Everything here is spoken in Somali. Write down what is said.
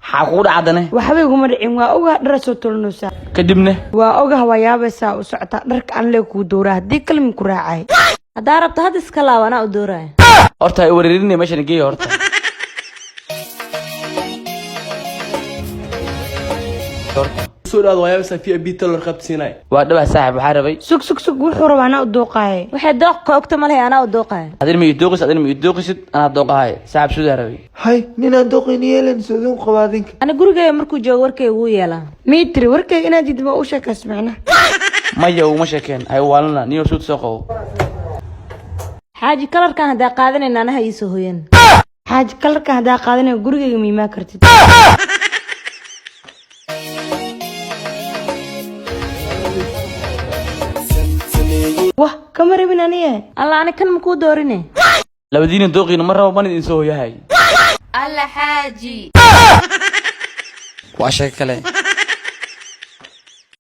Maxaa kugu dhacdane? Waxba iguma dhicin. Waa ogaha dhara soo tolanaysaa. Kadibne? Waa ogaha, waa yaabaysaa u socotaa dharka aan lee kuu dowraa, haddii kalmin ku raacay. Haddaa rabto hadda iska laab, anaa u dooraya. Horta ha wareerinay, meeshan geeya horta. Horta. Soo dhawaad waayaabasa VIP tailor qabsiinay. Waa dhawaa saaxib, waxaa rabay. Sug, sug, sug, wuxuu rabaa anaa u dooqaaye. Waxay dooq ka ogta ma lehe, anaa u dooqaya. Adin ma ii dooqisid, adin ma ii dooqisid, anaa dooqahay saaxib, suudaa rabay. Hay, ninaan dooqayni yeelan soodin qaba adinka. Ani gurigeyga markuu joogo warkayga wuu yeelaa. Miitri warkayga inaad diid ma u sheekays macna? Maya, uma sheekeen, hay waalana niyo, suud soo qabo. Xaaji, kalarkan haddaa qaadanayna anaha iisoo hoyan. Xaaji, kalarkan haddaa qaadanaya gurigayga ma imaan kartid. Wah, kama rabin aniye. Alla, ani kan makuu doorine. Labadiina dooqiina ma rabo, mana idin soo hoyahay. Alla xaaji. Waa sheeko kale.